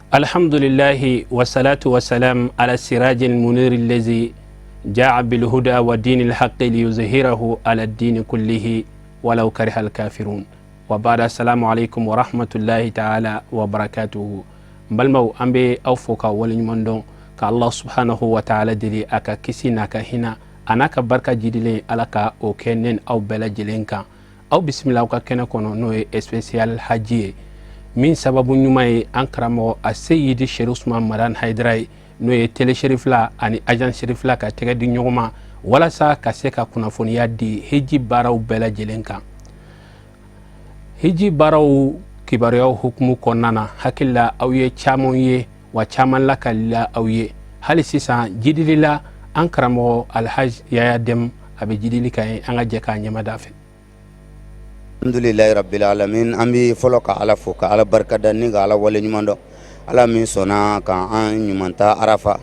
الحمد لله والصلاة والسلام على السراج المنير الذي جاء بالهدى ودين الحق ليظهره على الدين كله ولو كره الكافرون وبعد، السلام عليكم ورحمة الله تعالى وبركاته. N balimaw, an bɛ aw fo ka waleɲuman dɔn ka Allah سبحانه وتعالى deli a ka kisi n'a ka hinɛ a n'a ka barika jidilen, Ala ka o kɛ ne aw bɛɛ lajɛlen kan. Aw bisimila aw ka kɛnɛ kɔnɔ, n'o ye spécial haji ye, min sababu ɲuman ye an karamɔgɔ a Seyidi Chérif Ousmane Madani Haidara ye, n'o ye Télé Cherifla ani Agence Cherifla ka tɛgɛ di ɲɔgɔn ma walasa ka se ka kunnafoniya di hiji baaraw bɛɛ lajɛlen kan. Hiji baaraw kibaruyaw hukumu kɔnɔna na, hakili la aw ye caman ye wa caman lakalila aw ye. Hali sisan jidilila, an karamɔgɔ Alhaj Yaya Dem a bɛ jidili ka ye, an ka jɛ k'a ɲɛmada fɛ. Alhamdulilayi rabbil alamin. An bɛ fɔlɔ ka Ala fo, ka Ala barikada ni ka Ala wale ɲuman dɔn, Ala min sɔnna ka an ɲuman ta Arafa,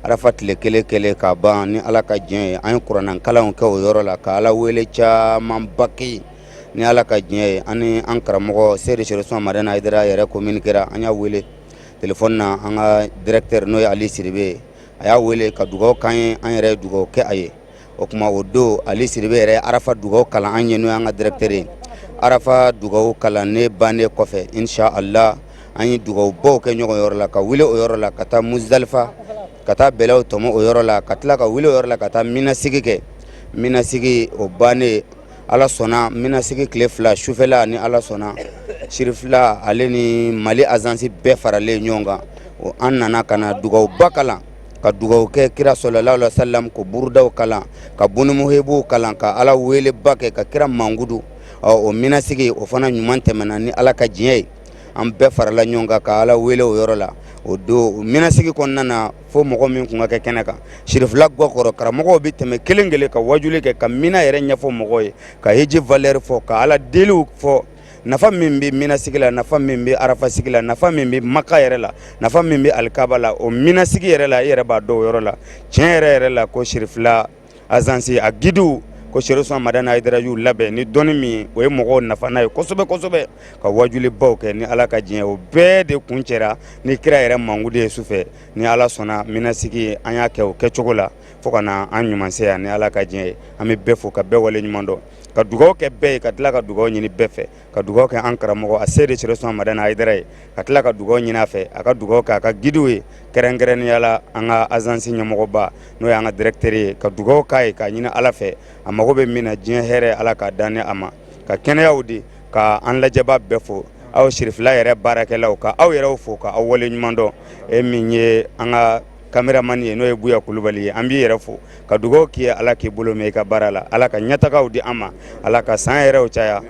Arafa tile kelen kelen ka ban ni Ala ka diɲɛ ye. An ye kuranɛkalanw kɛ o yɔrɔ la, ka Ala wele camanba kɛ ni Ala ka diɲɛ ye. An ni an karamɔgɔ Seyidi Chérif Ousmane Madani Haidara yɛrɛ communiquera. An y'a wele téléphone na, an ka directeur, n'o ye Ali Sidibe ye, a y'a wele ka dugawu k'an ye. An yɛrɛ ye dugawu kɛ a ye. O tuma, o don, Ali Sidibe yɛrɛ ye Arafa dugawu kalan an ye, n'o y'an ka directeur ye. Arafa dugawu kalan bannen kɔfɛ, insha Allah, an ye dugawu baw kɛ ɲɔgɔn yɔrɔ la, ka wuli o yɔrɔ la ka taa Muzdalifa, ka taa bɛlɛw tɔmɔ o yɔrɔ la, ka tila ka wuli o yɔrɔ la ka taa Minasigi kɛ. Minasigi o bannen, Ala sɔnna, Minasigi tile 2 sufɛla, ni Ala sɔnna, Cherifla ale ni Mali agence bɛɛ faralen ɲɔgɔn kan, o an nana ka na dugawuba kalan, ka dugawu kɛ kira صلى الله عليه وسلم, ko burudaw kalan, ka bunimuhebuw kalan, ka Ala weleba kɛ, ka kira mankudu. Ɔ, o Minasigi o fana ɲuman tɛmɛna ni Ala ka diɲɛ ye. An bɛɛ farala ɲɔgɔn kan ka Ala wele o yɔrɔ la. O don Minasigi kɔnɔna na, fo mɔgɔ min tun ka kɛ kɛnɛ kan, Cherifla gakɔrɔ karamɔgɔw bɛ tɛmɛ kelen kelen ka wajuli kɛ, ka Mina yɛrɛ ɲɛfɔ mɔgɔw ye, ka hiji valeur fɔ, ka Ala deliw fɔ, nafa min bɛ Minasigi la, nafa min bɛ Arafasigi la, nafa min bɛ Maka yɛrɛ la, nafa min bɛ Alikaba la. O Minasigi yɛrɛ la, i yɛrɛ b'a dɔn o yɔrɔ la, tiɲɛ yɛrɛ yɛrɛ la, ko Cherifla agence a guidew, ko Chérif Ousmane Madani Haidara y'u labɛn ni dɔnni min ye, o ye mɔgɔw nafa n'a ye kosɛbɛ kosɛbɛ, ka wajulibaw kɛ ni Ala ka diɲɛ. O bɛɛ de kun cɛra ni kira yɛrɛ mankudu ye sufɛ. Ni Ala sɔnna, Minasigi an y'a kɛ o kɛcogo la fo ka na an ɲuman se yan ni Ala ka diɲɛ ye. An bɛ bɛɛ fo ka bɛɛ wale ɲuman dɔn, ka dugawu kɛ bɛɛ ye, ka tila ka dugawu ɲini bɛɛ fɛ, ka dugawu kɛ an karamɔgɔ a Seyidi Chérif Ousmane Madani Haidara ye, ka tila ka dugawu ɲini a fɛ, a ka dugawu kɛ a ka guidew ye, kɛrɛnkɛrɛnnenya la an ka agence ɲɛmɔgɔba, n'o y'an ka directeur ye, ka dugawu k'a ye, k'a ɲini Ala fɛ, a mago bɛ min na diɲɛ hɛrɛ, Ala k'a dan ni a ma, ka kɛnɛyaw di. Ka an lajɛba bɛɛ fo, aw Cherifla yɛrɛ baarakɛlaw, ka aw yɛrɛw fo, ka aw wale ɲuman dɔn. E min ye an ka caméraman ye, n'o ye Buya Kulubali ye, an b'i yɛrɛ fo ka dugawu k'i ye, Ala k'i bolo mɛn i ka baara la, Ala ka ɲɛtagaw di an ma, Ala ka san yɛrɛw caya,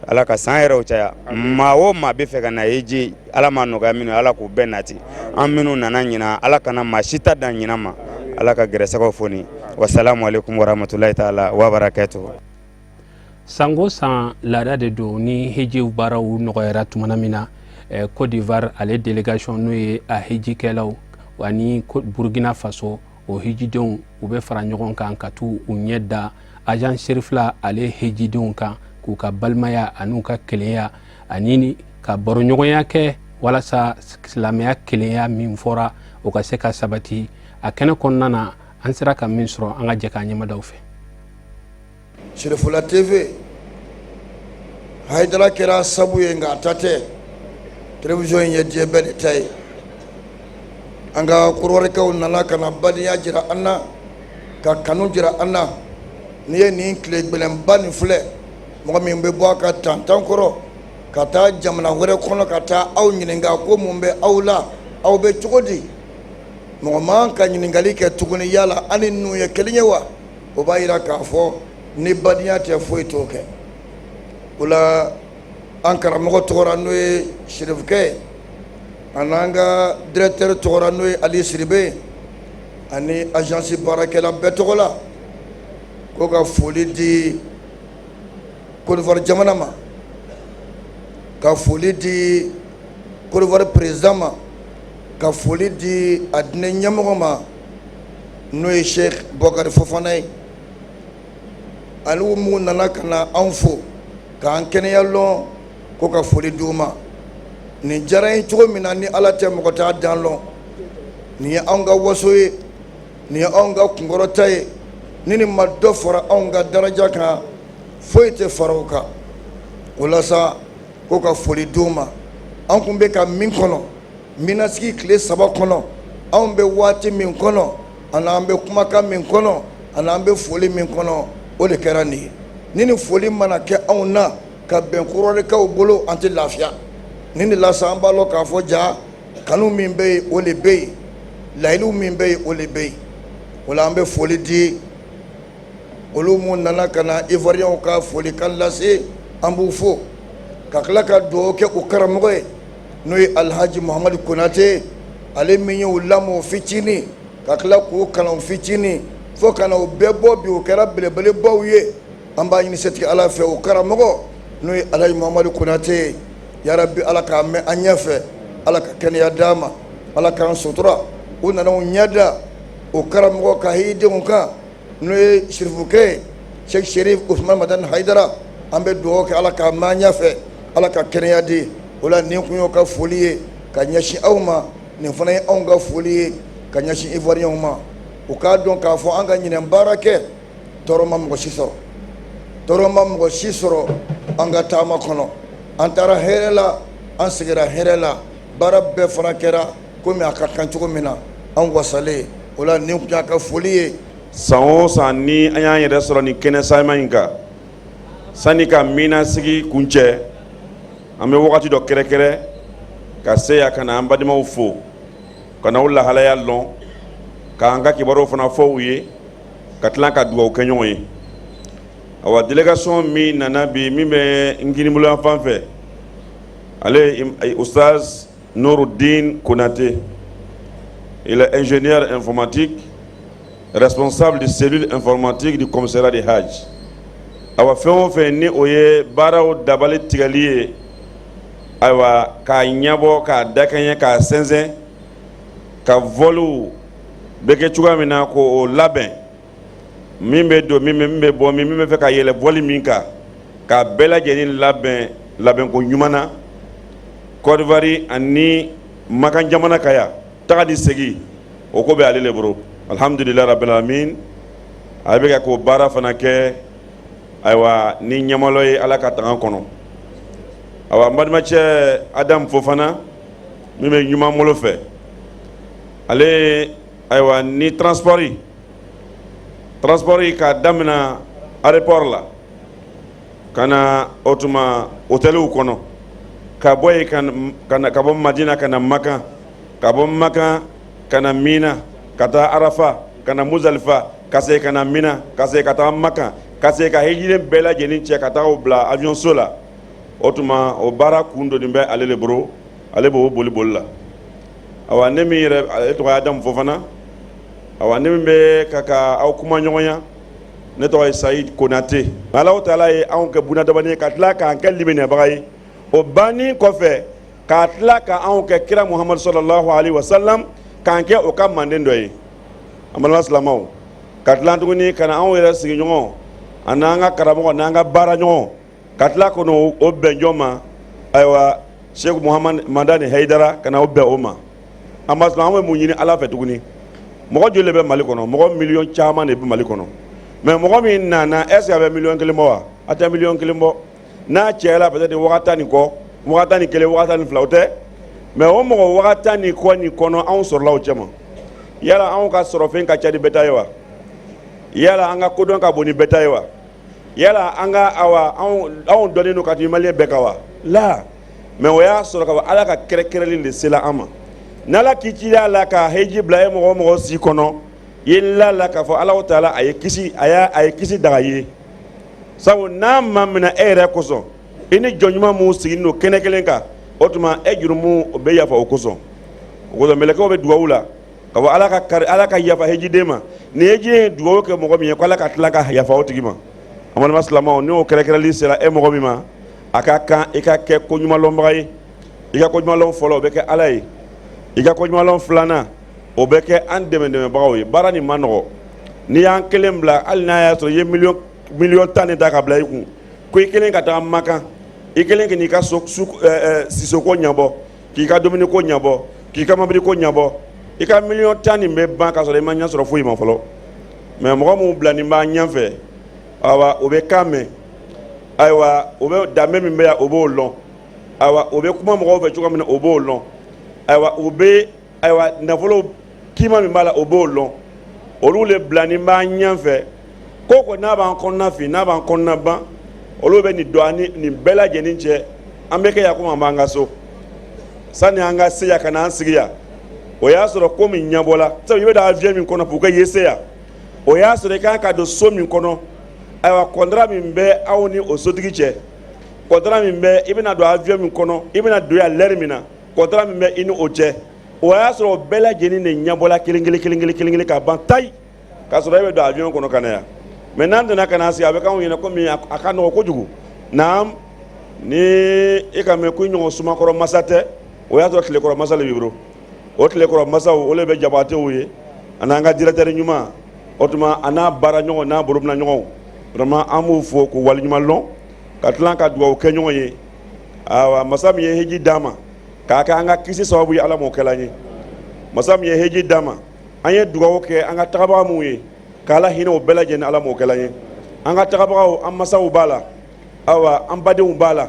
Ala ka san yɛrɛw caya. Maa o maa bɛ fɛ ka na hiji, Ala ma nɔgɔya minnu, Ala k'u bɛɛ nati. An minnu nana ɲina, Ala kana maa si ta dan ɲina ma, Ala ka gɛrɛsɛgɛw foni. Wasalamu alaikum warahmatulahi taala wabarakatuh. Sango san laada de don. Ni hijiw baaraw nɔgɔyara tumana min na, Côte d'Ivoire ale délégation, n'o ye a hijikɛlaw, ani Burkina Faso o hijidenw, u bɛ fara ɲɔgɔn kan ka t'u u ɲɛ da Agence Cherifla ale hijidenw kan, k'u ka balimaya an'u ka kelenya ani ka baroɲɔgɔnya kɛ, walasa silamɛya kelenya min fɔra, o ka se ka sabati. A kɛnɛ kɔnɔna na, an sera ka min sɔrɔ, an ka jɛ k'a ɲɛmadaw fɛ. Cherifla TV, Hayidara kɛra sabu ye, nka a ta tɛ. Télévision in ye diɲɛ bɛɛ de ta ye. An ka kɔrɔwarikaw nana ka na badenya jira an na, ka kanu jira an na. N'i ye nin tile gɛlɛnba nin filɛ, mɔgɔ min bɛ bɔ a ka tantan kɔrɔ ka taa jamana wɛrɛ kɔnɔ ka taa aw ɲininka ko mun bɛ aw la, aw bɛ cogo di, mɔgɔ man ka ɲininkali kɛ tuguni yala an ni ninnu ye kelen ye wa? O b'a yira k'a fɔ ni badenya tɛ, foyi t'o kɛ. O la, an karamɔgɔ tɔgɔra, n'o ye Cherifukɛ ye, a n'an ka directeur tɔgɔra, n'o ye Ali Sidibe, ani agence baarakɛla bɛɛ tɔgɔ la, ko ka foli di Côte d'Ivoire jamana ma, ka foli di Côte d'Ivoire président ma, ka foli di a diinɛ ɲɛmɔgɔ ma, n'o ye Cheikh Bokari Fofana ye, ani mun nana ka na anw fo k'an kɛnɛya lɔn, ko ka foli di u ma. Nin diyara n ye cogo min na, ni Ala tɛ, mɔgɔ t'a dan lɔn. Nin ye anw ka waso ye, nin ye anw ka kunkɔrɔta ye. Ni nin ma dɔ fara anw ka daraja kan, foyi tɛ fara o kan. O la sa, ko ka foli d'u ma. An tun bɛ ka min kɔnɔ Minasigi tile 3 kɔnɔ, anw bɛ waati min kɔnɔ, ani an bɛ kumakan min kɔnɔ, ani an bɛ foli min kɔnɔ, o de kɛra nin ye. Ni nin foli mana kɛ anw na ka bɛn Kɔdiwarikaw bolo, an tɛ lafiya. Nin de la sa, an b'a lɔn k'a fɔ ja kanu min bɛ yen, o de bɛ yen, layidu min bɛ yen, o de bɛ yen. O la, an bɛ foli di olu minnu nana ka na Ivoirienw ka folikan lase, an b'u fo ka tila ka dugawu kɛ u karamɔgɔ ye, n'o ye Alhaji Muhamadu Konate, ale min ye u lamɔ fitinin, ka tila k'u kalan fitinin, fo ka na u bɛɛ bɔ bi, u kɛra belebelebaw ye. An b'a ɲini setigi Ala fɛ, o karamɔgɔ, n'o ye Alhaji Muhamadu Konate ye, yarabi, Ala k'a mɛn an ɲɛfɛ, Ala ka kɛnɛya d'a ma, Ala k'an sutura. U nana u ɲɛda o karamɔgɔ ka hijidenw kan, n'o ye sirifukɛ ye, Sheikh Sherif Usman Madani Hayidara. An bɛ dugawu kɛ, Ala k'a mɛn an ɲɛfɛ, Ala ka kɛnɛya di. O la, nin tun y'o ka foli ye ka ɲɛsin aw ma. Nin fana ye anw ka foli ye ka ɲɛsin Ivoirienw ma. U k'a dɔn k'a fɔ an ka ɲinɛn baara kɛ, tɔɔrɔ ma mɔgɔ si sɔrɔ, tɔɔrɔ ma mɔgɔ si sɔrɔ an ka taama kɔnɔ. An taara hɛrɛ la, an seginna hɛrɛ la. Baara bɛɛ fana kɛra komi a ka kan cogo min na, an wasalen. O la, nin tun y'a ka foli ye. San o san, ni an y'an yɛrɛ sɔrɔ nin kɛnɛ sayima in kan, sani ka minasigi kuncɛ, an bɛ wagati dɔ kɛrɛkɛrɛ ka se yan, ka na an badenmaw fo, ka na u lahalaya lɔn, k'an ka kibaruw fana fɔ u ye, ka tila ka dugawu kɛ ɲɔgɔn ye. Awa, délégation min nana bi, min bɛ n kinibolo yan fan fɛ, ale ye Ustaz Nouruddin Konate. Il est ingénieur informatique, responsable de cellule informatique du commissariat de Hajj. Awa, fɛn o fɛn ni o ye baaraw dabali tigɛli ye, ayiwa, k'a ɲɛbɔ, k'a dakɛɲɛ, k'a sɛnsɛn, ka volw bɛ kɛ cogoya min na, k'o labɛn, min bɛ don, min bɛ bɔ, min bɛ fɛ ka yɛlɛ vol min kan, k'a bɛɛ lajɛlen labɛn labɛnko ɲuman na Côte d'Ivoire ani Makan jamana ka yan taga ni segin, o ko bɛ ale le bolo. Alhamdulilayi rabbil alamin, a bɛ ka k'o baara fana kɛ, ayiwa, ni ɲɛmalɔ ye Ala ka tanga kɔnɔ. Awa, n balimacɛ Adam Fofana, min bɛ ɲuman bolo fɛ, ale, ayiwa, ni transport k'a daminɛ aéroport la ka na, o tuma, hôteliw kɔnɔ, ka bɔ yen ka bɔ Madina ka na Makan, ka bɔ Makan ka na Mina, ka taa Arafa, ka na Muzalifa, ka segin ka na Mina, ka segin ka taa Makan, ka segin ka hijiden bɛɛ lajɛlen cɛ ka taa o bila avion so la, o tuma, o baara kun doni bɛ ale de bolo, ale b'o boli boli la. Awa, ne min yɛrɛ, ale tɔgɔ ye Adamu Fofana. Awa, ne min bɛ ka aw kuma ɲɔgɔnya, ne tɔgɔ ye Sayid Konate. Alahu taala ye anw kɛ bunadamaden ye, ka tila k'an kɛ limaniyabaga ye. O banni kɔfɛ, k'a tila ka anw kɛ kira Muhamadu sallallahu alaihi wasallam, k'an kɛ o ka manden dɔ ye. An balima silamɛw, ka tila tuguni ka na anw yɛrɛ sigiɲɔgɔn ani an ka karamɔgɔ n'an ka baaraɲɔgɔn, ka tila ka n'o bɛn jɔn ma? Ayiwa, Seku Muhamad Madani Hayidara, ka na o bɛn o ma. An b'a sɔrɔ an bɛ mun ɲini Ala fɛ tuguni? Mɔgɔ joli de bɛ Mali kɔnɔ? Mɔgɔ miliyɔn caman de bɛ Mali kɔnɔ. Mais mɔgɔ min nana, est ce que a bɛ miliyɔn 1 bɔ wa? A tɛ miliyɔn 1 bɔ. N'a cayala, peut être 10 000 ni kɔ, 11 000, 12 000, o tɛ. Mais o mɔgɔ 10 000 ni kɔ nin kɔnɔ, anw sɔrɔla o cɛma. Yala anw ka sɔrɔfɛn ka ca ni bɛɛ ta ye wa? Yala an ka kodɔn ka bon ni bɛɛ ta ye wa? Yala an ka, awa, anw dɔnnen don ka tɛmɛ maliyɛn bɛɛ kan wa? La, mais o y'a sɔrɔ ka fɔ Ala ka kɛrɛkɛrɛli de sela an ma. N'Ala k'i ci a la ka heji bila e mɔgɔ o mɔgɔ si kɔnɔ, i ye la la k'a fɔ Ala taala a ye kisi, a y'a a ye kisi daga ye. Sabu n'a ma minɛ e yɛrɛ kosɔn, i ni jɔn ɲuman minnu sigilen don kɛnɛ kelen kan, o tuma e jurumu o bɛ yafa o kosɔn. O kosɔn mɛlɛkɛw bɛ dugawu la ka fɔ Ala ka kari, Ala ka yafa hejiden ma. Ni heji ye dugawu kɛ mɔgɔ min ye, ko Ala ka tila ka yafa o tigi ma. An balima silamɛw, n'o kɛrɛkɛrɛli sera e mɔgɔ min ma, a ka kan i ka kɛ ko ɲuman lɔnbaga ye. I ka ko ɲuman lɔn fɔlɔ, o bɛ kɛ Ala ye. I ka ko ɲuman lɔn filanan, o bɛ kɛ an dɛmɛ dɛmɛbagaw ye. Baara nin ma nɔgɔ. N'i y'an kelen bila, hali n'a y'a sɔrɔ i ye miliyɔn 10 de ta ka bila i kun, ko i kelen ka taga Makan, i kelen ka n'i ka so su sisoko ɲɛbɔ. K'i ka dumuni ko ɲɛbɔ, k'i ka mobili ko ɲɛbɔ, i ka miliyɔn 10 nin bɛ ban k'a sɔrɔ i ma ɲɛ sɔrɔ foyi ma fɔlɔ. Mais mɔgɔ minnu bilanin b'an ɲɛfɛ, awa, o bɛ kan mɛn, ayiwa, o bɛ danbe min bɛ yan, o b'o lɔn, ayiwa, o bɛ kuma mɔgɔw fɛ cogo min na, o b'o lɔn, ayiwa, o bɛ, ayiwa, nafolo kima min b'a la, o b'o lɔn. Olu le bilanin b'an ɲɛfɛ. Ko ko n'a b'an kɔnɔna fin, n'a b'an kɔnɔna ban, olu bɛ nin don an ni nin bɛɛ lajɛlen cɛ. An bɛ kɛ yan komi an b'an ka so. Sani an ka se yan ka na an sigi yan, o y'a sɔrɔ ko min ɲɛbɔla, sabu i bɛ don avion min kɔnɔ pour que i ye se yan, o y'a sɔrɔ i kan ka don so min kɔnɔ, ayiwa, contrat min bɛ aw ni o sotigi cɛ, contrat min bɛ i bɛna don avion min kɔnɔ, i bɛna don yan lɛri min na, contrat min bɛ i ni o cɛ, o y'a sɔrɔ o bɛɛ lajɛlen de ɲɛbɔla kelen kelen kelen kelen kelen kelen ka ban tayi, k'a sɔrɔ e bɛ don avion kɔnɔ ka na yan. Mais n'an donna ka na sigi, a bɛ k'anw ɲɛna komi a ka nɔgɔ kojugu. Naam, ni e ka mɛn ko i ɲɔgɔn sumakɔrɔ masa tɛ, o y'a sɔrɔ tilekɔrɔ masa le b'i bolo. O tilekɔrɔ masaw, o le bɛ Jabatew ye, a n'an ka directeur ɲuman, o tuma a n'a baara ɲɔgɔn n'a bolobila ɲɔgɔnw. Vraiment, an b'u fo k'u waleɲuman lɔn, ka tila ka dugawu kɛ ɲɔgɔn ye. Awa, masa min ye heji d'an ma k'a kɛ an ka kisi sababu ye, Ala m'o kɛla an ye. Masa min ye heji d'an ma, an ye dugawu kɛ an ka tagabaga minnu ye, k'Ala hinɛ o bɛɛ lajɛlen, Ala m'o kɛla an ye. An ka tagabagaw, an masaw b'a la, awa, an badenw b'a la,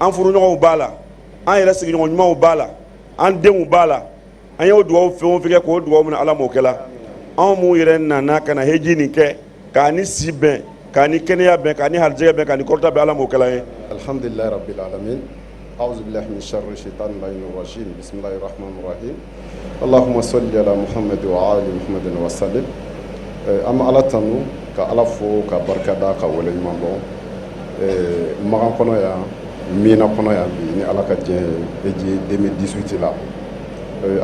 an furuɲɔgɔnw b'a la, an yɛrɛ sigiɲɔgɔn ɲumanw b'a la, an denw b'a la. An y'o dugawu fɛn o fɛn kɛ, k'o dugawu minɛ, Ala m'o kɛla. Anw minnu yɛrɛ nana ka na heji nin kɛ, k'a ni si bɛn, k'a ni kɛnɛya bɛn, k'a ni harijɛgɛ bɛn, k'a ni kɔrɔta bɛn, Ala m'o kɛla an ye. Alhamdulilayi rabbil alamin. أعوذ بالله من شر الشيطان اللعين الرجيم. بسم الله الرحمن الرحيم. اللهم صل على محمد وآل محمد وسلم. An bɛ Ala tanu, ka Ala fo, ka barika da, ka waleɲuman dɔn. Makan kɔnɔ yan, Mina kɔnɔ yan bi, ni Ala ka diɲɛ ye, heji 2018 la,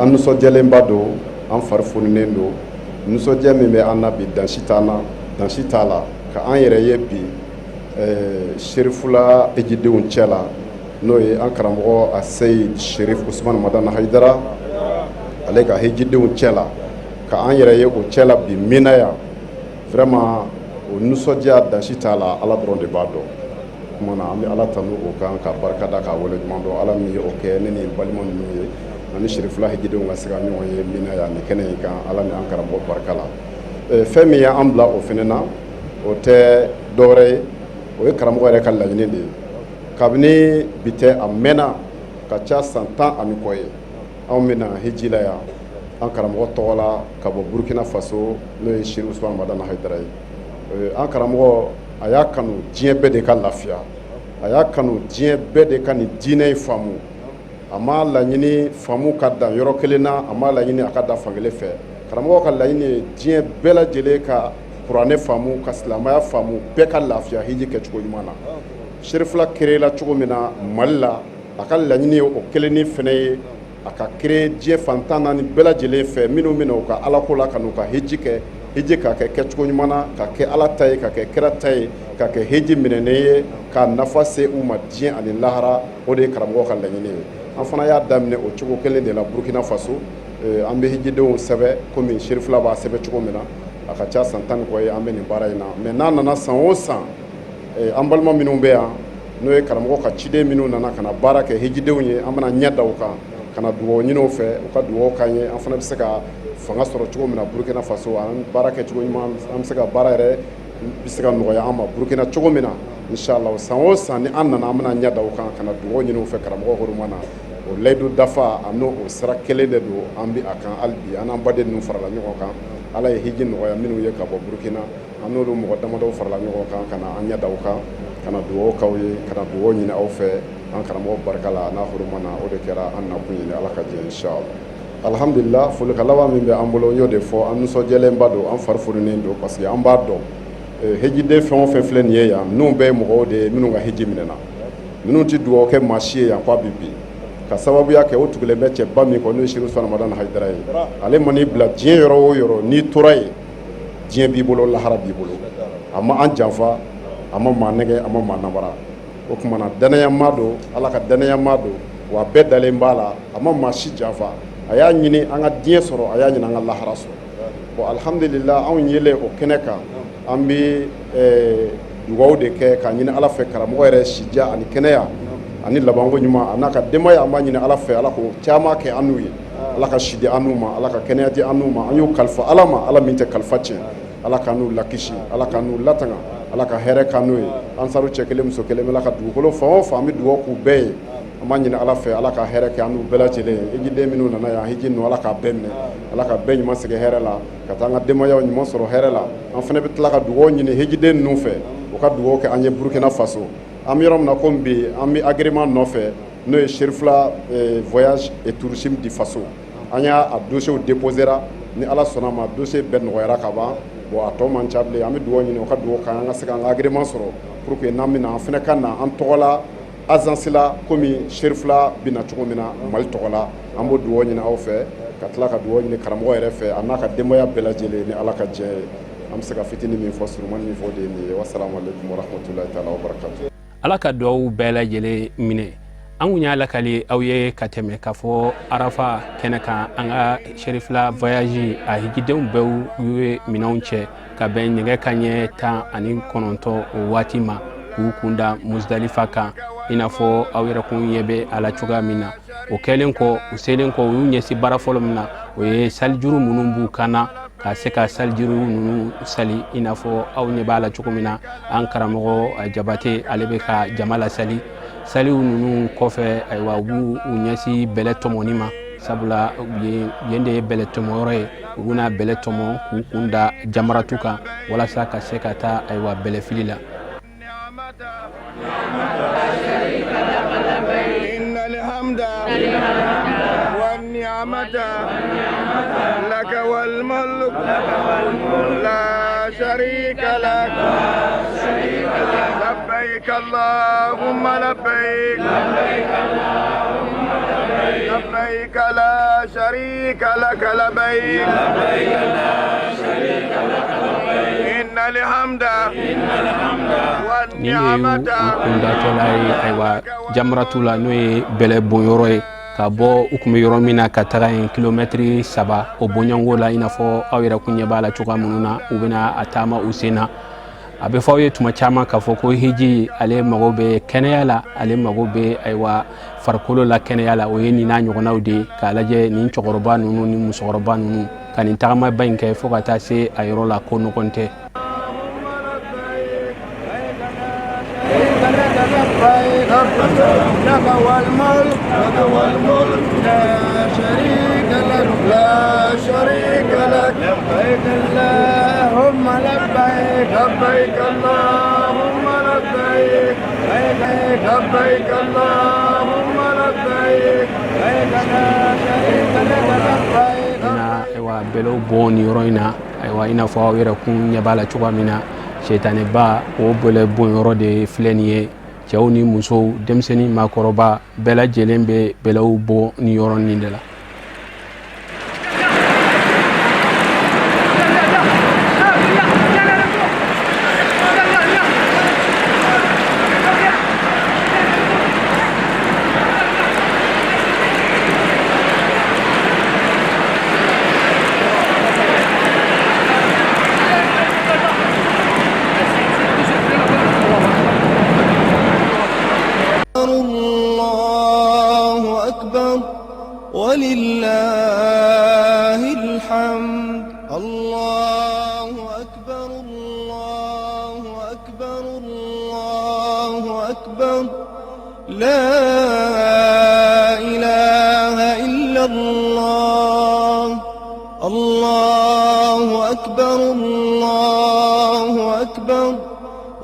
an nisɔndiyalenba don, an fari foninen don. Nisɔndiya min bɛ an na bi, dansi t'an na, dansi t'a la, ka an yɛrɛ ye bi Serifula hejidenw cɛ la, n'o ye an karamɔgɔ a Seyid Sherif Usman Madani Hayidara, ale ka hejidenw cɛ la, ka an yɛrɛ ye o cɛ la bi Mina yan. Vraiment, o nisɔndiya dansi t'a la, Ala dɔrɔn de b'a dɔn. Kuma na, an bɛ Ala tanu o kan, ka barika da, k'a waleɲuman dɔn, Ala min ye o kɛ ne ni balima ninnu ye, ani Serifula hejidenw ka se ka ɲɔgɔn ye Mina yan nin kɛnɛ in kan, Ala ni an karamɔgɔ barika la. Fɛn min y'an bila o fɛnɛ na, o tɛ dɔwɛrɛ ye, o ye karamɔgɔ yɛrɛ ka laɲini de ye. Kabini bi tɛ, a mɛnna ka ca san 10 ani kɔ ye, anw bɛna hiji la yan an karamɔgɔ tɔgɔ la ka bɔ Burukina Faso, n'o ye Seri Usman Madani Hayidara ye. An karamɔgɔ, a y'a kanu diɲɛ bɛɛ de ka lafiya, a y'a kanu diɲɛ bɛɛ de ka nin diinɛ in faamu. A m'a laɲini faamu ka dan yɔrɔ kelen na, a m'a laɲini a ka dan fankelen fɛ. Karamɔgɔ ka laɲini ye diɲɛ bɛɛ lajɛlen ka kuranɛ faamu, ka silamɛya faamu, bɛɛ ka lafiya hiji kɛcogo ɲuman na. Serifula créé la cogo min na Mali la, a ka laɲini ye o kelenni fɛnɛ ye, a ka créé diɲɛ fan 14 bɛɛ lajɛlen fɛ, minnu bɛna u ka alako la ka n'u ka hiji kɛ, hiji ka kɛ kɛcogo ɲuman na, ka kɛ Ala ta ye, ka kɛ kira ta ye, ka kɛ hiji minɛnen ye, ka nafa se u ma diɲɛ ani lahara. O de ye karamɔgɔ ka laɲini ye. An fana y'a daminɛ o cogo kelen de la Burukina Faso. An bɛ hijidenw sɛbɛ komi Serifula b'a sɛbɛ cogo min na. A ka ca san 10 ni kɔ ye an bɛ nin baara in na. Mais n'a nana san o san, an balima minnu bɛ yan, n'o ye karamɔgɔ ka ciden minnu nana ka na baara kɛ hijidenw ye, an bɛna ɲɛ da u kan ka na dugawu ɲini u fɛ, u ka dugawu k'an ye, an fana bɛ se ka fanga sɔrɔ cogo min na Burukina Faso, an baara kɛ cogo ɲuman, an bɛ se ka baara yɛrɛ bɛ se ka nɔgɔya an ma Burukina cogo min na, inshallah. San o san ni an nana, an bɛna ɲɛ da u kan ka na dugawu ɲini u fɛ karamɔgɔ huruma na. O layidu dafa, a n'o o sira kelen de don an bɛ a kan hali bi. An n'an baden ninnu farala ɲɔgɔn kan, Ala ye hiji nɔgɔya minnu ye ka bɔ Burukina, an n'olu mɔgɔ damadɔw farala ɲɔgɔn kan ka na an ɲɛ da u kan, ka na dugawu k'aw ye, ka na dugawu ɲini aw fɛ an karamɔgɔ barika la n'a huruma na. O de kɛra an nakun ye, ni Ala ka jɛ, inshallah. Alhamdulillah, folikan laban min bɛ an bolo, n y'o de fɔ. An nisɔndiyalen don, an fari foninen don, parce que an b'a dɔn hejiden fɛn o fɛn filɛ nin ye yan, ninnu bɛɛ ye mɔgɔw de ye minnu ka heji minɛna. Ninnu tɛ dugawu kɛ maa si ye yan k'a bɛ bi ka sababuya kɛ o tugulen bɛ cɛba min kɔ, n'o ye Serifu Usumani Madani Hayidara ye. Ale man'i bila diɲɛ yɔrɔ o yɔrɔ, n'i tora yen, diɲɛ b'i bolo, lahara b'i bolo. A ma an janfa, a ma maa nɛgɛ, a ma maa nabara. O tuma na, danayama don, Ala ka danayama don, wa bɛɛ dalen b'a la. A ma maa si janfa. A y'a ɲini an ka diɲɛ sɔrɔ, a y'a ɲini an ka lahara sɔrɔ. Bon, alhamdulillah, anw yelen o kɛnɛ kan, an bɛ dugawu de kɛ k'a ɲini Ala fɛ, karamɔgɔ yɛrɛ sija ani kɛnɛya. Ani labanko ɲuman a n'a ka denbaya. An b'a ɲini Ala fɛ, Ala k'o caman kɛ an n'u ye. Ala ka si di an n'u ma, Ala ka kɛnɛya di an n'u ma. An y'o kalifa Ala ma, Ala min tɛ kalifa tiɲɛ. Ala k'an n'u lakisi, Ala k'an n'u latanga, Ala ka hɛrɛ k'an n'u ye. Ansaru cɛ kelen, muso kelen bɛ ka dugukolo fan o fan, an bɛ dugawu k'u bɛɛ ye. An b'a ɲini Ala fɛ, Ala ka hɛrɛ kɛ an n'u bɛɛ lajɛlen ye. Hijiden minnu nana yan hiji ninnu, Ala k'a bɛɛ minɛ, Ala ka bɛɛ ɲuman segin hɛrɛ la, ka taa an ka denbayaw ɲuman sɔrɔ hɛrɛ la. An fana bɛ tila ka dugawu ɲini hijiden ninnu fɛ, u ka dugawu kɛ an ye Burukina Faso. An bɛ yɔrɔ min na komi bi, an bɛ agrément nɔfɛ, n'o ye Cherifla Voyage et Tourisme du Faso. An y'a dossier déposera. Ni Ala sɔnna ma, dossier bɛɛ nɔgɔyara ka ban. Bon, a tɔ man ca bilen. An bɛ dugawu ɲini, u ka dugawu k'an, an ka se k'an ka agrément sɔrɔ pour que n'an bɛna, an fana ka na an tɔgɔ la agence la, komi Cherifla bɛna cogo min na Mali tɔgɔ la. An b'o dugawu ɲini aw fɛ, ka tila ka dugawu ɲini karamɔgɔ yɛrɛ fɛ, a n'a ka denbaya bɛɛ lajɛlen, ni Ala ka diɲɛ ye. An bɛ se ka fitinin min fɔ, surumani min fɔ, o de ye nin ye. Wasalamu aleykum warahmatulahi taala wabarakatu. Ala ka dugawu bɛɛ lajɛlen minɛ. An kun y'a lakali aw ye ka tɛmɛ k'a fɔ Arafa kɛnɛ kan, an ka Cherifla Voyage a hijidenw bɛɛ ye minɛnw cɛ ka bɛn nɛgɛ kanɲɛ 19 o waati ma, k'u kun da Musdalifa kan, i n'a fɔ aw yɛrɛ kun ɲɛ bɛ a la cogoya min na. O kɛlen kɔ, u selen kɔ, u y'u ɲɛsin baara fɔlɔ min na, o ye salijuru minnu b'u kan na, ka se ka salijuru ninnu sali, i n'a fɔ aw ɲɛ b'a la cogo min na. An karamɔgɔ Jabate, ale bɛ ka jama lasali. Saliw ninnu kɔfɛ, ayiwa, u b'u ɲɛsin bɛlɛ tɔmɔni ma, sabula yen de ye bɛlɛ tɔmɔyɔrɔ ye. U bɛna bɛlɛ tɔmɔ k'u kun da jamaratu kan, walasa ka se ka taa, ayiwa, bɛlɛfili la. إن الحمد والنعمة لك والملك لا شريك لك. لبيك اللهم لبيك، لبيك لا شريك لك لبيك، إن الحمد Nin de y'u kundatɔla ye, ayiwa, jamaratu la, n'o ye bɛlɛ bonyɔrɔ ye. Ka bɔ u kun bɛ yɔrɔ min na ka taga yen, kilomɛtiri 3 o bɔɲɔgɔnko la, i n'a fɔ aw yɛrɛ kun ɲɛ b'a la cogoya minnu na, u bɛna a taama u sen na. A bɛ fɔ aw ye tuma caman k'a fɔ ko hiji, ale mago bɛ kɛnɛya la, ale mago bɛ, ayiwa, farikolo la kɛnɛya la. O ye nin n'a ɲɔgɔnnaw de ye. K'a lajɛ nin cɛkɔrɔba ninnu ni musokɔrɔba ninnu ka nin tagamaba in kɛ fo ka taa se a yɔrɔ la, ko nɔgɔn tɛ. لك والملك، لك والملك لا شريك لك، لا شريك لك. لبيك اللهم لبيك، لبيك اللهم لبيك، لبيك اللهم لبيك، لبيك لا شريك لك لبيك. Na, ayiwa, bɛlɛw bɔ nin yɔrɔ in na, ayiwa, i n'a fɔ aw yɛrɛ kun ɲɛ b'a la cogoya min na, sɛtanɛba o bɛlɛ bon yɔrɔ de filɛ nin ye. Cɛw ni musow, denmisɛnnin, maakɔrɔba, bɛɛ lajɛlen bɛ bɛlɛw bɔ nin yɔrɔ nin de la. الله أكبر ولله الحمد. الله أكبر، الله أكبر، الله أكبر، لا إله إلا الله. الله أكبر، الله أكبر،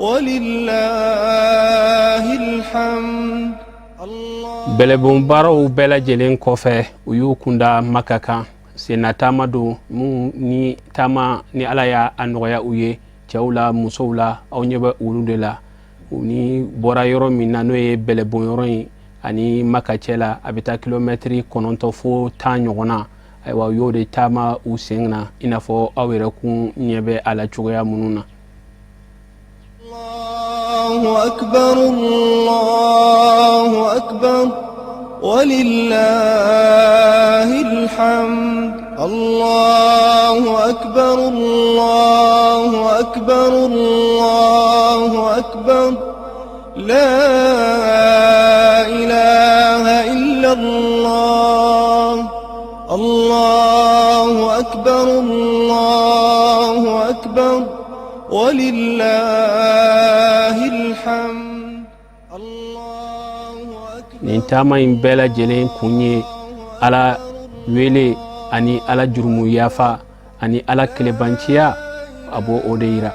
ولله الحمد. Bɛlɛbon baaraw bɛɛ lajɛlen kɔfɛ, u y'u kunda Maka kan. Senna taama don mun ni taama ni Ala y'a a nɔgɔya u ye. Cɛw la, musow la, aw ɲɛ bɛ olu de la. U ni bɔra yɔrɔ min na, n'o ye bɛlɛbon yɔrɔ in ani Maka cɛ la, a bɛ taa kilomɛtiri 9 fo 10 ɲɔgɔn na. Ayiwa, u y'o de taama u sen na, i n'a fɔ aw yɛrɛ kun ɲɛ bɛ a la cogoya minnu na. الله أكبر، الله أكبر، ولله الحمد. الله أكبر، الله أكبر، الله أكبر، لا إلا الله الله أكبر الله أكبر ولله الحمد Nin taama in bɛɛ lajɛlen kun ye Ala wele ani Ala jurumu yafa ani Ala kelebanciya. A b'o o de yira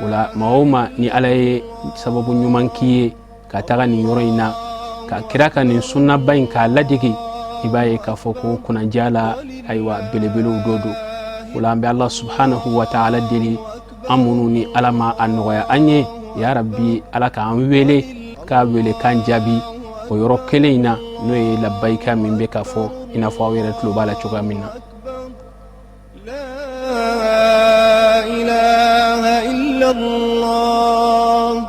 o la. Maa o maa ni Ala ye sababu ɲuman k'i ye ka taga nin yɔrɔ in na, ka kira ka nin sunnaba in k'a ladege, i b'a ye k'a fɔ ko kunnadiya la, ayiwa, belebelew dɔ don. O la, an bɛ Allah subhanahu wa ta'ala deli, an minnu ni Ala ma a nɔgɔya an ye, ya Rabbi, Ala k'an wele k'a wele k'an jaabi o yɔrɔ kelen in na, n'o ye labayika min bɛ ka fɔ, i n'a fɔ aw yɛrɛ tulo b'a la cogoya min na. لا إله إلا الله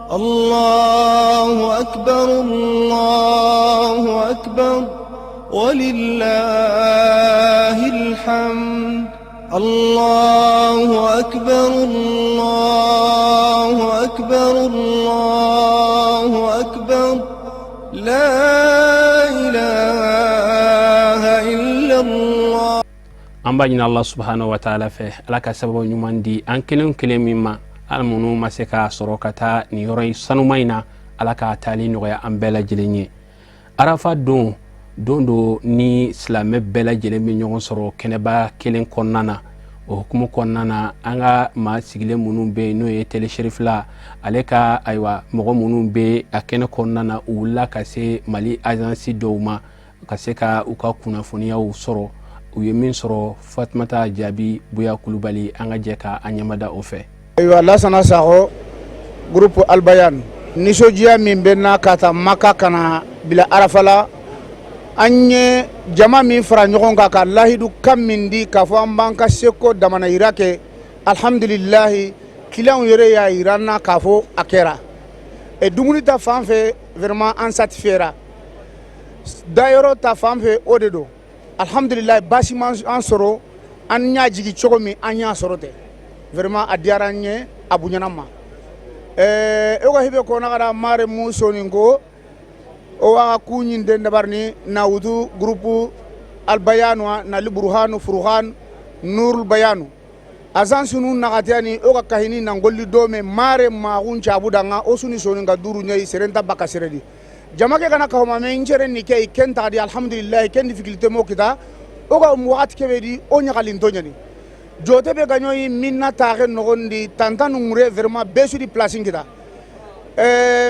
الله أكبر الله أكبر ولله الحمد الله أكبر الله أكبر الله أكبر لا إله إلا الله. An b'a ɲini Allah subhanahu wa ta'ala fɛ, Ala ka sababu ɲuman di an kelen kelen min ma. Hali minnu ma se k'a sɔrɔ ka taa nin yɔrɔ in sanuma in na, Ala k'a taali nɔgɔya an bɛɛ lajɛlen ye. Arafa don, don do ni silamɛ bɛɛ lajɛlen bɛ ɲɔgɔn sɔrɔ kɛnɛba kelen kɔnɔna na. O hukumu kɔnɔna na, an ka maa sigilen minnu bɛ yen, n'o ye Télé Cherifla ale ka, ayiwa, mɔgɔ minnu bɛ a kɛnɛ kɔnɔna na, u wulila ka se Mali agence dɔw ma ka se ka u ka kunnafoniyaw sɔrɔ. U ye min sɔrɔ, Fatumata Jaabi Buya Kulubali, an ka jɛ ka an ɲɛmada o fɛ. Ayiwa, Lasana Sakɔ, groupe Albayan. Nisɔndiya min bɛ na ka taa Maka ka na bila Arafa la, an ye jama min fara ɲɔgɔn kan ka lahidu kan min di k'a fɔ an b'an ka seko damana yira kɛ, alhamdulilahi, clientw yɛrɛ y'a yira an na k'a fɔ a kɛra. E dumuni ta fan fɛ, vraiment an satisfaira. Dayɔrɔ ta fan fɛ, o de don, alhamdulilahi, baasi ma an sɔrɔ. An y'a jigi cogo min, an y'a sɔrɔ ten. Vraiment a diyara an ye, a bonyana ma. E ka hibe ko nagara mare mu sonin ko o waxa kuñin den dabarni na wutu groupe Albayanu na Liburhanu Furuhan Nurul Bayanu agence nu naxatiyani o ka kahini na golli do me mare maxun cabudanga o suni sonin ka duru ɲayi serenta baka seredi jama ke kana kahoma me ncere ni ke ken taxadi. Alhamdulillahi, ken difficulté mo kita o ka waxati kebe di o ɲagalinto ɲani jote be gañoyi min na taxe noxondi tanta nungure. Vraiment be sudi place kita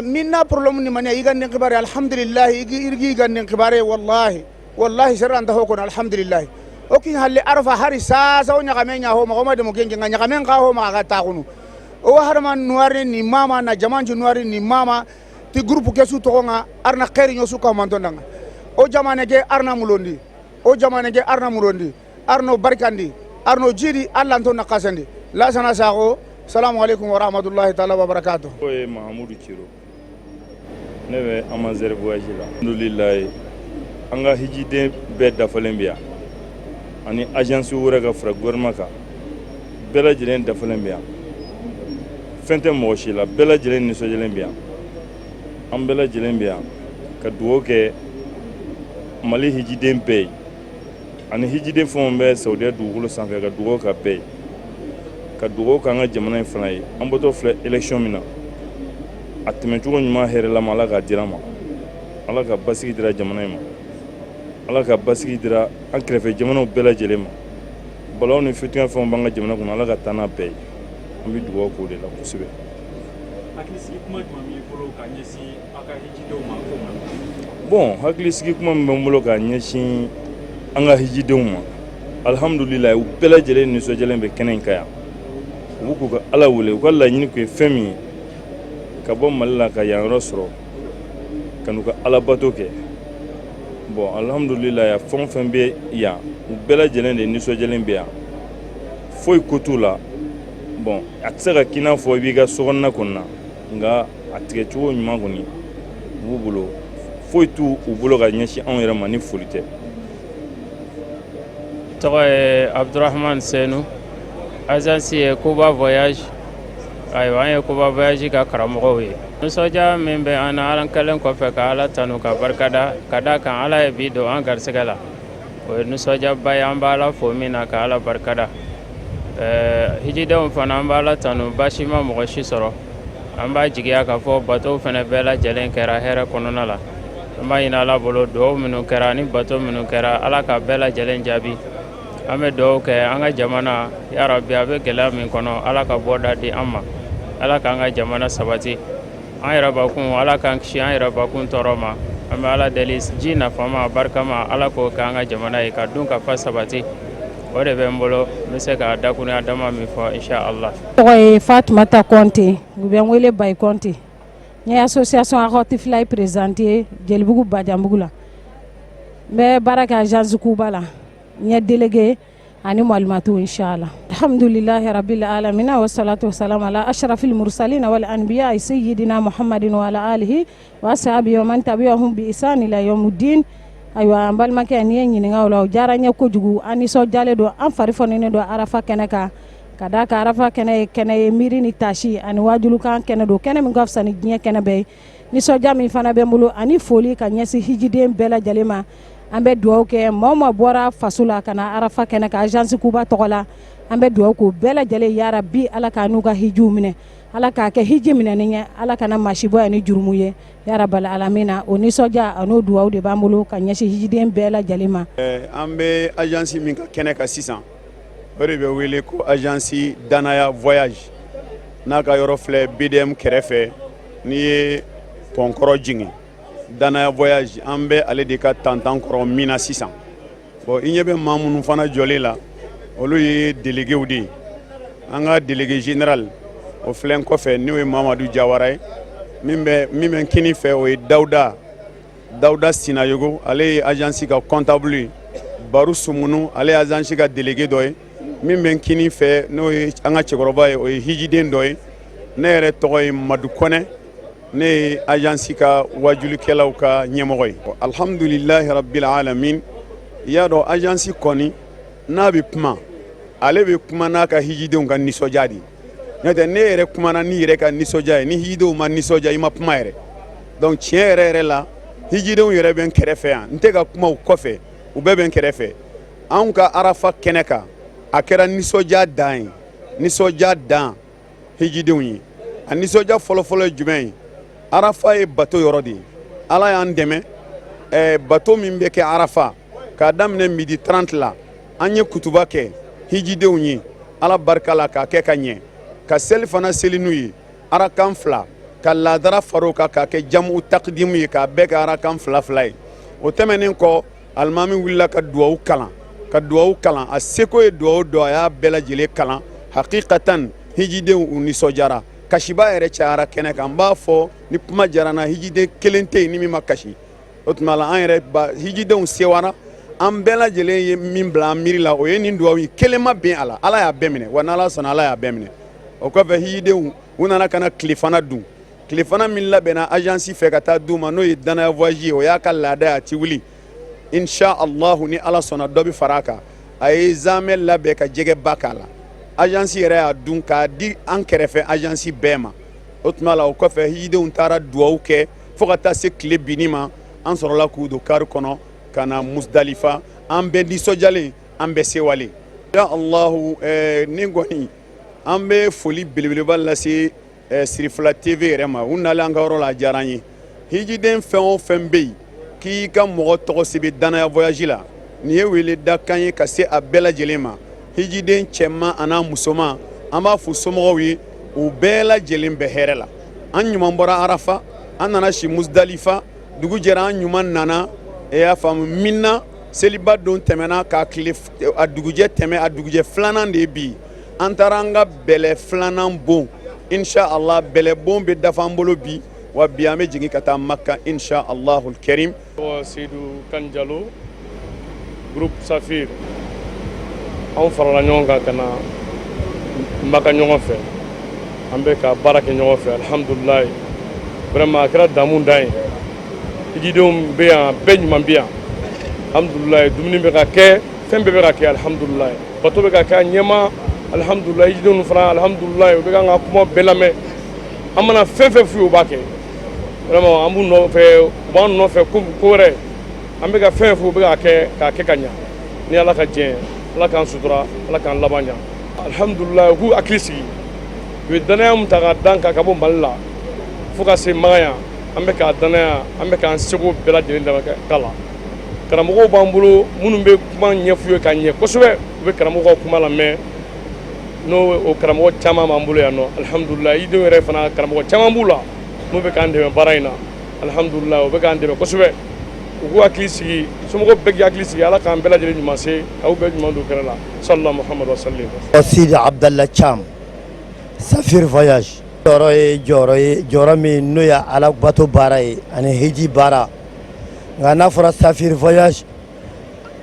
min na problème ni mania iganden xibare. Alhamdulillahi, irgi iganden xibare. Wallahi wallahi, seranta ho kono. Alhamdulillahi, o kin halle Arafa hari sasa o ɲaxame ɲa ho maxa o ma demo kenke nga ɲaxamen xa ho maxa xa taxunu o hadama nuwari ni mama na jamancu nuwari ni mama ti groupe ke su toxonga arna xeeri ño su kawmantondanga o jamane ke arna mulondi o jamane ke arna mulondi arno barikandi arno jidi allanto na kasandi. Lasana Sakho, salamu alaikum wa rahmatullahi taala wa barakatuh. O ye Mahamudu Ciro, ne bɛ Amazer Voyage la. Alhamdulilayi, an ka hijiden bɛɛ dafalen bɛ yan, ani agence wɛrɛ ka fara gouvernement kan, bɛɛ lajɛlen dafalen bɛ yan. Fɛn tɛ mɔgɔ si la, bɛɛ lajɛlen nisɔndiyalen bɛ yan. An bɛɛ lajɛlen bɛ yan ka dugawu kɛ Mali hijiden bɛɛ ye, ani hijiden fɛn o bɛ Saudiya dugukolo sanfɛ, ka dugawu ka bɛɛ ye, ka dugawu k'an ka jamana in fana ye. An bɔtɔ filɛ élection min na, a tɛmɛcogo ɲuman hɛrɛlama, Ala k'a dira an ma. Ala ka basigi dira jamana in ma, Ala ka basigi dira an kɛrɛfɛ jamanaw bɛɛ lajɛlen ma. Balaw ni fitinɛ fɛnw b'an ka jamana kɔnɔ, Ala ka taa n'a bɛɛ ye. An bɛ dugawu k'o de la kosɛbɛ. Hakilisigi kuma jumɛn b'i bolo ka ɲɛsin aw ka hijidenw ma ko ma? Bon, hakilisigi kuma min bɛ n bolo ka ɲɛsin an ka hijidenw ma, alhamdulilayi, u bɛɛ lajɛlen nisɔndiyalen bɛ kɛnɛ in kan yan. U b'u k'u ka Ala wele. U ka laɲini tun ye fɛn min ye ka bɔ Mali la ka yan yɔrɔ sɔrɔ ka n'u ka alabato kɛ, bon, alhamdulilayi, fɛn o fɛn bɛ yan, u bɛɛ lajɛlen de nisɔndiyalen bɛ yan. Foyi ko t'u la. Bon, a tɛ se ka k'i n'a fɔ i b'i ka sokɔnɔna kɔni na, nka a tigɛcogo ɲuman kɔni u b'u bolo. Foyi t'u u bolo ka ɲɛsin anw yɛrɛ ma ni foli tɛ. Tɔgɔ ye Abdurahman Senu, agence ye Koba Voyage. Ayiwa, an ye Kuba Voyage ka karamɔgɔw ye. Nisɔndiya min bɛ an na, an kɛlen kɔfɛ ka Ala tanu ka barikada ka d'a kan Ala ye bi don an garisɛgɛ la, o ye nisɔndiyaba ye. An bɛ Ala fo min na ka Ala barikada. Ɛɛ, hijidenw fana, an bɛ Ala tanu, baasi ma mɔgɔ si sɔrɔ. An b'a jigiya k'a fɔ batow fana bɛɛ lajɛlen kɛra hɛrɛ kɔnɔna la. An b'a ɲini Ala bolo, dugawu minnu kɛra ani bato minnu kɛra, Ala ka bɛɛ lajɛlen jaabi. An bɛ dugawu kɛ an ka jamana, yarabi, a bɛ gɛlɛya min kɔnɔ, Ala ka bɔda di an ma, Ala k'an ka jamana sabati. An yɛrɛbakun, Ala k'an kisi an yɛrɛbakun tɔɔrɔ ma. An bɛ Ala deli, ji nafama barikama, Ala k'o kɛ an ka jamana ye, ka dun ka fa sabati. O de bɛ n bolo, n bɛ se ka dakurunya dama min fɔ, insha Allah. Tɔgɔ ye Fatumata Kɔnte, u bɛ n wele Bayi Kɔnte. N ye association Akɔtifila présidente ye Jelibugu Bajanbugu la. N bɛ baara kɛ agence Kuba la, n ye délégué ani malimatu, inshallah. Alhamdulillahi rabbil alamin, wa salatu wa salam ala ashrafil mursalin wal anbiya, sayyidina Muhammadin wa ala alihi wa ashabihi wa man tabi'ahum bi ihsan ila yawmiddin. Ayiwa, an balimakɛ, n'i ye ɲininka o la, o diyara n ye kojugu. An nisɔndiyalen don, an fari fɔninen don Arafa kɛnɛ kan, ka d'a kan Arafa kɛnɛ ye kɛnɛ ye, miiri ni tasi ani wajulukan kɛnɛ don, kɛnɛ min ka fisa ni diɲɛ kɛnɛ bɛɛ ye. Nisɔndiya min fana bɛ n bolo ani foli ka ɲɛsin hijiden bɛɛ lajɛlen ma, an bɛ dugawu kɛ maa o maa bɔra faso la ka na Arafa kɛnɛ kan agence Kuba tɔgɔ la. An bɛ dugawu k'u bɛɛ lajɛlen, yarabi, Ala k'a n'u ka hijiw minɛ, Ala k'a kɛ hiji minɛni ye, Ala kana maa si bɔ yan ni jurumu ye, yarabal alamina. O nisɔndiya an'o dugawu de b'an bolo ka ɲɛsin hijiden bɛɛ lajɛlen ma. An bɛ agence min ka kɛnɛ kan sisan, o de bɛ wele ko agence Danaya Voyage, n'a ka yɔrɔ filɛ BDM kɛrɛfɛ. N'i ye pɔnkɔrɔ jigin, Danaya Voyage, an bɛ ale de ka tantan kɔrɔ min na sisan. Bon, i ɲɛ bɛ maa minnu fana jɔlen la, olu ye déléguéw de ye. An ka délégué général, o filɛ n kɔfɛ, n'o ye Mamadu Jawara ye. Min bɛ kini fɛ, o ye Dawuda Sinayogo, ale ye agence ka comptable ye. Baru Sumunu, ale ye agence ka délégué dɔ ye. Min bɛ kini fɛ, n'o ye an ka cɛkɔrɔba ye, o ye hijiden dɔ ye. Ne yɛrɛ tɔgɔ ye Madu Kɔnɛ, ne ye agence ka wajulikɛlaw ka ɲɛmɔgɔ ye. Alhamdulilahi rabbil alamin. I y'a dɔn, agence kɔni n'a bɛ kuma, ale bɛ kuma n'a ka hijidenw ka nisɔndiya de ye. N'o tɛ, ne yɛrɛ kumana n'i yɛrɛ ka nisɔndiya ye, ni hijidenw ma nisɔndiya, i ma kuma yɛrɛ. Donc tiɲɛ yɛrɛ yɛrɛ la, hijidenw yɛrɛ bɛ n kɛrɛfɛ yan, n tɛ ka kuma u kɔfɛ, u bɛɛ bɛ n kɛrɛfɛ. Anw ka Arafa kɛnɛ kan, a kɛra nisɔndiya dan ye, nisɔndiya dan hijidenw ye. A nisɔndiya fɔlɔfɔlɔ ye jumɛn ye? Arafa ye bato yɔrɔ de ye. Ala y'an dɛmɛ, bato min bɛ kɛ Arafa k'a daminɛ midi 30 la, an ye kutuba kɛ hijidenw ye Ala barika la, k'a kɛ ka ɲɛ, ka seli fana seli n'u ye arakan fila, ka laadara far'o kan k'a kɛ jamu takidimu ye, k'a bɛɛ kɛ arakan fila fila ye. O tɛmɛnen kɔ, alimami wulila ka duwawu kalan, ka duwawu kalan, a seko ye duwawu dɔ, a y'a bɛɛ lajɛlen kalan. Hakikatan, hijidenw u nisɔndiyara, kasiba yɛrɛ cayara kɛnɛ kan. N b'a fɔ ni kuma diyara n na, hijiden kelen tɛ yen ni min ma kasi. O tuma la, an yɛrɛ ba hijidenw sewara. An bɛɛ lajɛlen ye min bila an miiri la, o ye nin duwawu ye. Kelen ma bin a la, Ala y'a bɛɛ minɛ. Wa n'Ala sɔnna, Ala y'a bɛɛ minɛ. O kɔfɛ, hijidenw u nana ka na tilefana dun. Tilefana min labɛnna agence fɛ ka taa d'u ma, n'o ye Danaya Voyage ye, o y'a ka laada ye, a ti wuli. Insha Allahu, ni Ala sɔnna, dɔ bɛ fara a kan. A ye zamɛ labɛn ka jɛgɛba k'a la. Agence yɛrɛ y'a dun k'a di an kɛrɛfɛ agence bɛɛ ma. O tuma la, o kɔfɛ, hijidenw taara duwawu kɛ fo ka taa se tile binni ma. An sɔrɔla k'u don kari kɔnɔ ka na Musdalifa. An bɛɛ nisɔndiyalen, an bɛɛ sewalen, ya Allahu. Ni kɔni an bɛ foli belebeleba lase Sirifila TV yɛrɛ ma. U nalen an ka yɔrɔ la, a diyara an ye. Hijiden fɛn o fɛn bɛ yen k'i ka mɔgɔ tɔgɔ sɛbɛn Danaya Voyage la, nin ye wele dakan ye ka se a bɛɛ lajɛlen ma. Hijiden cɛman an'a musoman, an b'a fɔ somɔgɔw ye, u bɛɛ lajɛlen bɛ hɛrɛ la. An ɲuman bɔra Arafa, an nana si Musdalifa, dugu jɛra, an ɲuman nana, e y'a faamu min na, seliba don tɛmɛna k'a tile a dugujɛ tɛmɛ, a dugujɛ filanan de ye bi. An taara an ka bɛlɛ filanan bon. Insha Allah, bɛlɛ bon bɛ dafa an bolo bi. Wa bi an bɛ jigin ka taa Maka, insha Allahul karim. Seydou Kan Jalo, groupe Safir. Anw farala ɲɔgɔn kan ka na Maka ɲɔgɔn fɛ, an bɛ ka baara kɛ ɲɔgɔn fɛ. Alhamdulilayi, vraiment a kɛra damu dan ye. Hijidenw bɛ yan, bɛɛ ɲuman bɛ yan, alhamdulilayi. Dumuni bɛ ka kɛ, fɛn bɛɛ bɛ ka kɛ, alhamdulilayi. Bato bɛ ka kɛ a ɲɛma. Alihamudulila, hijidenw fana, alihamudulila, u bɛ k'an ka kuma bɛɛ lamɛn. An mana fɛn fɛn f'u ye, u b'a kɛ. Vraiment, an b'u nɔfɛ, u b'an nɔfɛ ko ko wɛrɛ. An bɛ ka fɛn f'u, u bɛ k'a kɛ, k'a kɛ ka ɲa. Ni Ala ka diɲɛ, Ala k'an sutura, Ala k'an laban ɲa. Alihamudulila, u k'u hakili sigi. U ye danaya min ta ka d'an kan ka bɔ Mali la fo ka se Makan yan, an bɛ k'a danaya, an bɛ k'an seko bɛɛ lajɛlen dama k'a la. Karamɔgɔw b'an bolo minnu bɛ kuma ɲɛf'u ye ka ɲɛ kosɛbɛ. U bɛ karamɔgɔw ka kuma lamɛn, n'o o karamɔgɔ caman b'an bolo yan nɔ. Alihamudulila, hijidenw yɛrɛ fana, karamɔgɔ caman b'u la n'u bɛ k'an dɛmɛ baara in na. Alihamudulila, u bɛ k'an dɛmɛ kosɛbɛ. U k'u hakili sigi, somɔgɔw bɛɛ k'i hakili sigi. Ala k'an bɛɛ lajɛlen ɲuman se, k'aw bɛɛ ɲuman don kɛnɛ la. Sallallahu Muhammadu wa sallim. Sidi Abdallah Cham, Safir Voyage. Jɔyɔrɔ ye jɔyɔrɔ ye, jɔyɔrɔ min n'o ye Ala bato baara ye ani hiji baara. Nka n'a fɔra Safir Voyage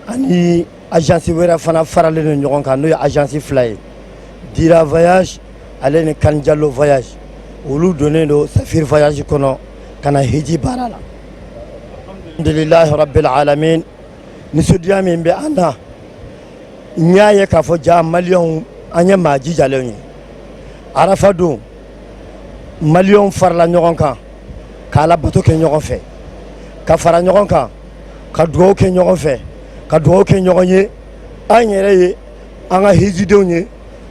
ani agence wɛrɛ fana faralen don ɲɔgɔn kan, n'o ye agence fila ye, Dira Voyage ale ni Kanjalo Voyage, olu donnen don Safir Voyage kɔnɔ ka na hiji baara la. Alhamdulilahi rabbil alamin, nisɔndiya min bɛ an na, n y'a ye k'a fɔ ja maliyɛnw, an ye maa jijalenw ye. Arafa don, maliyɛnw farala ɲɔgɔn kan k'a labato kɛ ɲɔgɔn fɛ, ka fara ɲɔgɔn kan ka dugawu kɛ ɲɔgɔn fɛ, ka dugawu kɛ ɲɔgɔn ye, an yɛrɛ ye, an ka hijidenw ye,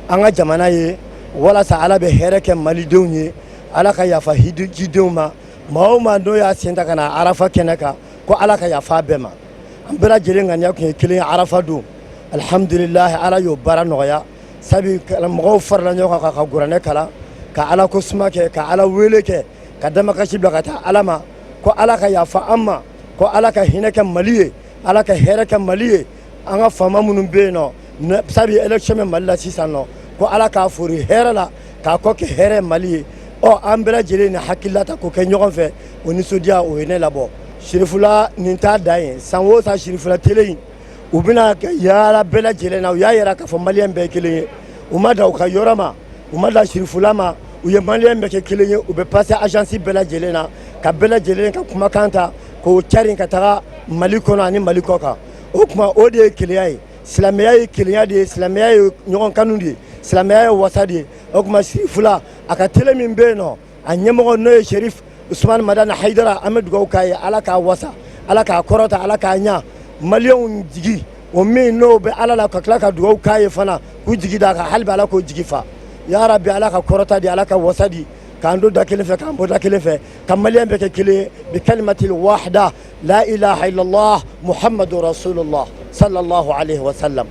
an ka jamana ye, walasa Ala bɛ hɛrɛ kɛ malidenw ye, Ala ka yafa hijidenw ma. Maa o maa n'o y'a sen ta ka na Arafa kɛnɛ kan, ko Ala ka yafa bɛɛ ma. An bɛɛ lajɛlen ŋaniya tun ye kelen ye Arafa don. Alihamdulilahi, Ala y'o baara nɔgɔya, sabu mɔgɔw farala ɲɔgɔn kan ka kuranɛ kalan, ka Ala ko suma kɛ, ka Ala wele kɛ, ka damakasi bila ka taa Ala ma, ko Ala ka yafa an ma, ko Ala ka hinɛ kɛ Mali ye, Ala ka hɛrɛ kɛ Mali ye. An ka faama minnu bɛ yen nɔ, sabu élection bɛ Mali la sisan nɔ, ko Ala k'a fori hɛrɛ la, k'a kɔ kɛ hɛrɛ Mali ye. Ɔ, an bɛɛ lajɛlen ni hakilila ta k'o kɛ ɲɔgɔn fɛ, o nisɔndiya o ye ne labɔ. Sirifula nin t'a dan ye. San o san, sirifula tele in, u bɛna yaala bɛɛ lajɛlen na. U y'a yira k'a fɔ maliyɛn bɛɛ ye kelen ye. U ma dan u ka yɔrɔ ma, u ma dan sirifula ma, u ye maliyɛn bɛɛ kɛ kelen ye. U bɛ passer agence bɛɛ lajɛlen na, ka bɛɛ lajɛlen ka kumakan ta k'o cari ka taga Mali kɔnɔ ani Mali kɔ kan. O tuma, o de ye kelenya ye. Silamɛya ye kelenya de ye, silamɛya ye ɲɔgɔn kanu de ye, silamɛya ye wasa de ye. O tuma, sirifula a ka tele min bɛ yen nɔ, a ɲɛmɔgɔ n'o ye Sherif Usman Madani Hayidara, an bɛ dugawu k'a ye, Ala k'a wasa, Ala k'a kɔrɔta, Ala k'a ɲa. Maliyɛnw jigi o min n'o bɛ Ala la, ka tila ka dugawu k'a ye fana, k'u jigi d'a kan, hali bi Ala k'o jigi fa. Ya Rabi, Ala ka kɔrɔta di, Ala ka wasa di, k'an don da kelen fɛ, k'an bɔ da kelen fɛ, ka maliyɛn bɛɛ kɛ kelen ye, bi kalimatil wahda, la ilaha illallah muhammadu rasulullah sallallahu alaihi wasallam.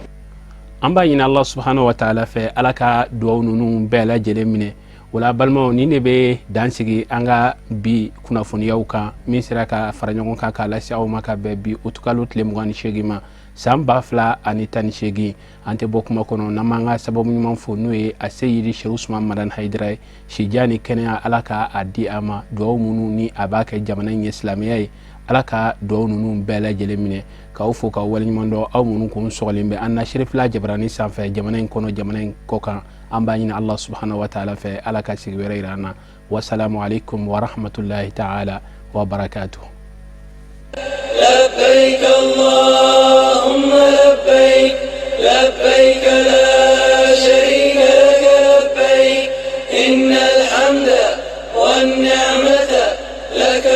An b'a ɲini Allah subhanahu wa ta'ala fɛ, Ala ka dugawu ninnu bɛɛ lajɛlen minɛ. Wala balimaw, nin de bɛ dan sigi an ka bi kunnafoniyaw kan min sera ka fara ɲɔgɔn kan k'a lase aw ma ka bɛn bi utukalo tile 28 ma, san 2018. An tɛ bɔ kuma kɔnɔ n'an m'an ka sababu ɲuman fo, n'o ye a seyidi Seku Usman Madani Hayidara ye. Sijan ni kɛnɛya, Ala ka a di a ma. Dugawu minnu ni a b'a kɛ jamana in ye silamɛya ye, Ala ka dugawu ninnu bɛɛ lajɛlen minɛ. K'aw fo, k'aw waleɲuman dɔn, aw minnu kun sɔgɔlen bɛ an na Serifila jabarani sanfɛ, jamana in kɔnɔ, jamana in kɔ kan. An b'a ɲini Allah subhanahu wa ta'ala fɛ, Ala ka sigi wɛrɛ yira an na. Wasalamu alaikum wa rahmatullahi ta'ala wa barakatuh. لبيك اللهم لبيك، لبيك لا شريك لك لبيك، إن الحمد والنعمة لك.